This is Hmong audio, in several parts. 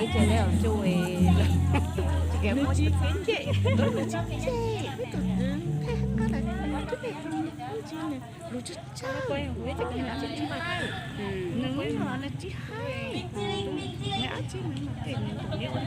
Ces lawv tsis nce, lawv tsis nce, lawv tsis nce, peb tus twv peb hab qab lawm, lub tsag tsag, nws tsis haib, nws tsis haib, nws ab tsi nws mas tej nws tus liab ua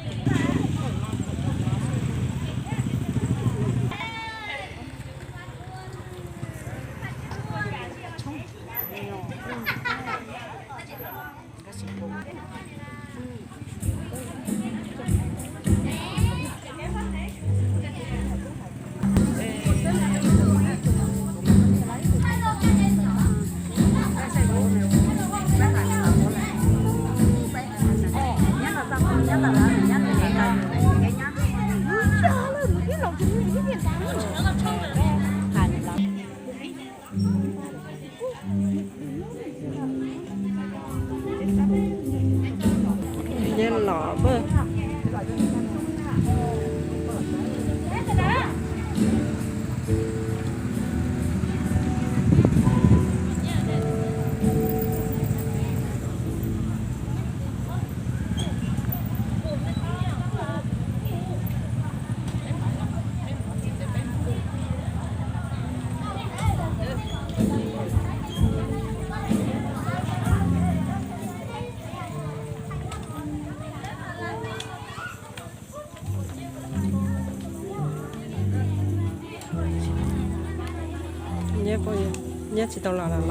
Nyob los pab. Nyob tsis tau los los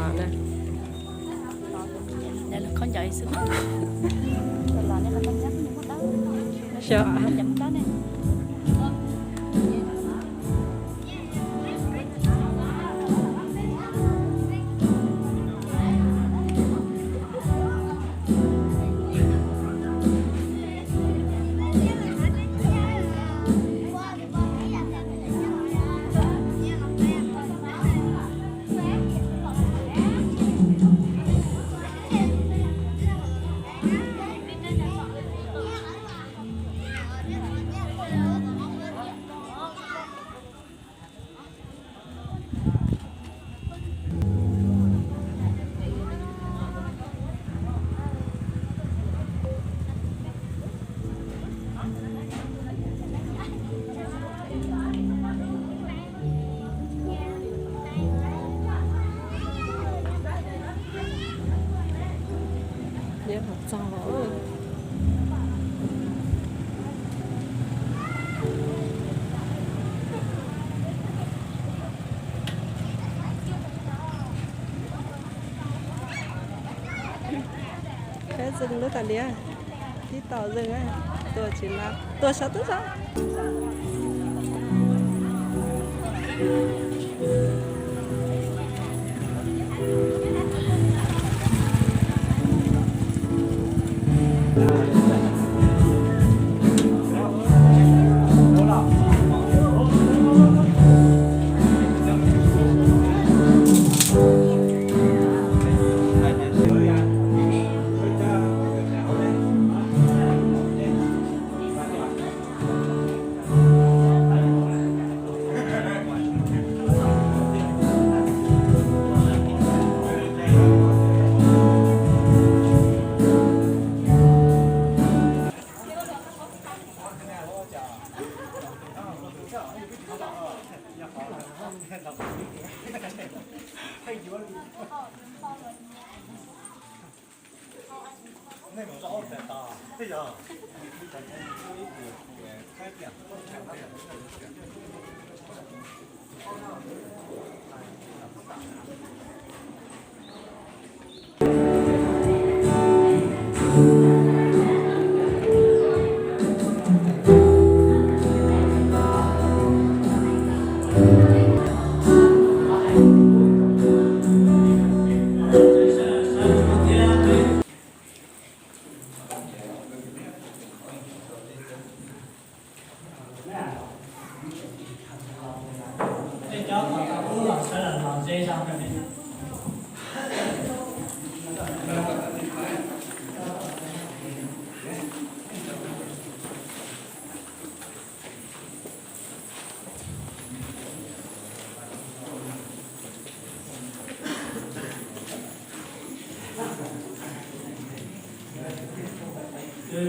los na. Xyov. Nyob los txog. Peb txog lub tas diav, tib tau zeeg, tuaj tsis nab, tuaj sab twb sab.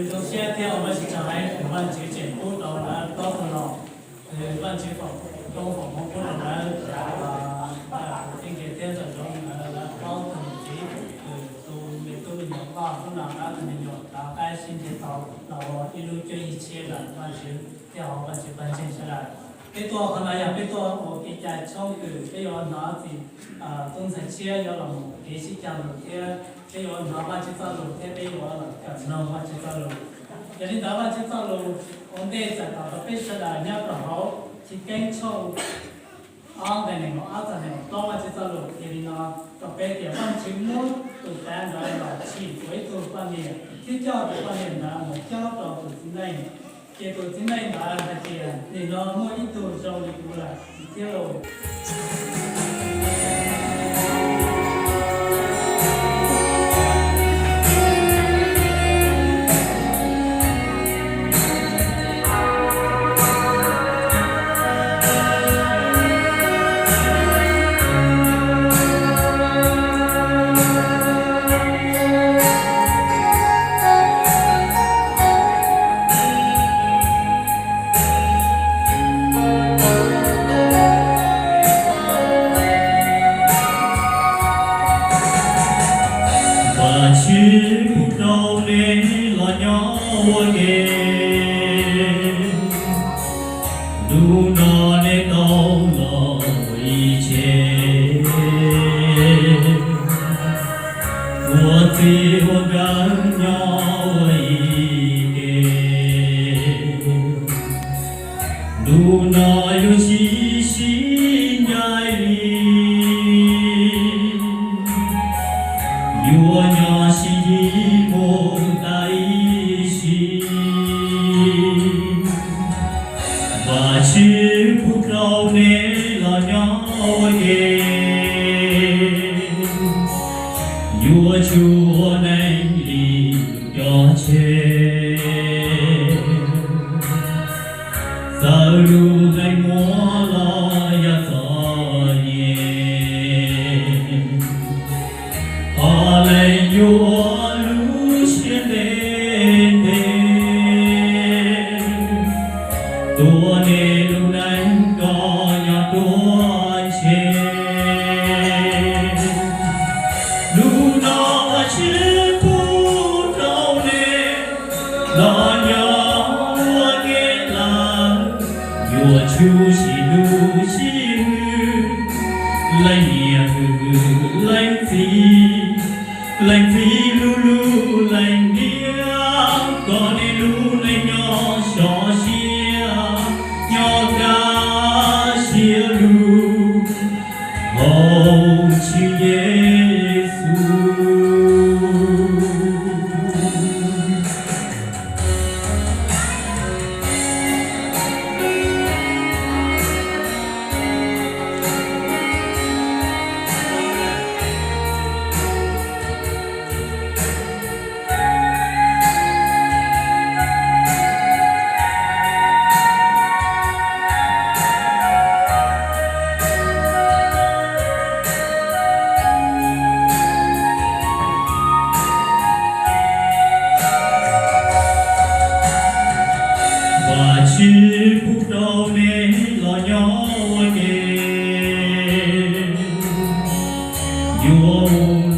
Zoo siab Thiab ua Vajtswv tsaug hais tias Vajtswv tseem pub rau lawv plaub tug los, Vajtswv foom, rau foom hmoov pub rau lawv, Txij Nkawm thiab Ntxawm Zoov nkawd lawv plaub tug niam txiv, tus me tub me nyuam loj hnub no rov qab tus me nyuam rov qab sib ntsib tau los ua ib lub cuab yig tshiab rau Vajtswv thiab ua Vajtswv pawg ntseeg sawv daws. Peb tuaj qhov no yog peb tuaj ua kev cai tshoob kws peb yuav hnov txiv tub ntxhais tshiab yuav los mus kev sib cog lus thiab peb yuav hnov Vajtswv txoj lus thiab peb yuav los kawm mloog Vajtswv txoj lus. Yog li ntawd Vajtswv txoj lus ua ntej txais tos rau peb sawv daws nyob rau hauv Chiv Keeb tshooj ob nqe nees nkaum ob txog nees nkaum plaub. Vajtswv txoj lus hais li no rau peb tias Vajtswv muab tus tav ntawd los tsim ua ib tug poj niam thiab coj tus poj niam ntawd mus caub rau tus txiv neej. Ces tus txiv neej ntawd hais tias, Nim no muaj ib tug zoo li kuv lawm thiab lauj. Vajtswv pub rau nej los nyob ua ke. Hnub no nej tau los ua ib tse, ua txij ua nkawm nyob ua ib ke. Hnub no yuav tsis sib ncaim li, yuav nyob sib ntsib mus tas ib sim. Vajtswv pub rau nej los nyob ua ke, yuav tsum ua neej li lus cog tseg. Txawm lub neej muaj los yog txom nyem, qhov leej yuav lub siab ntev ntev tuav nej lub neej kom nyob ruaj ntseg. Hnub no Vajtswv pub rau nej los nyob ua ke lawm, yuav tsum sib hlub sib hwm, leej niam hwm leej txiv, leej txiv hlub hlub leej niam, kom nej lub neej nyob sov siab, nyob kaj siab lug hauv Tswv Yexus. Vajtswv pub rau nej los nyob ua ke, yuav mus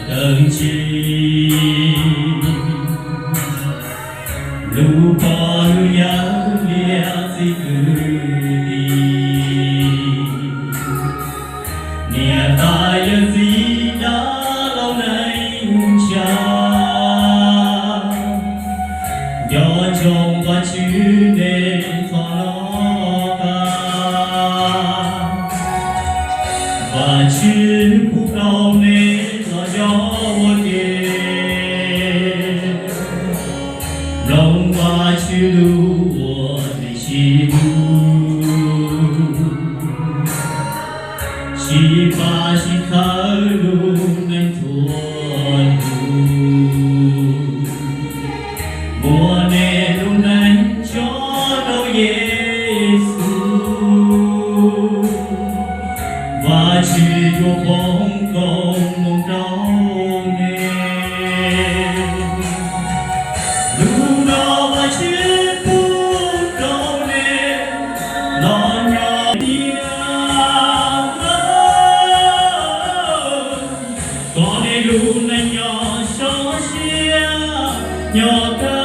tawm ntsis, lub pog lub yawg liab txiv kwv tij, niam tais yawm txiv dab laug neej tsa, nco ntsoov Vajtswv nej txhob loj tas. Vajtswv pub rau nej los nyob ua ke, mloog Vajtswv lus ua neej sib hlub, sib pab sib txhawb lub neej txhua hnub. Muab nej lub neej tso rau Yexus, Vajtswv yuav foom koob hmoov rau nej. Nyob kaj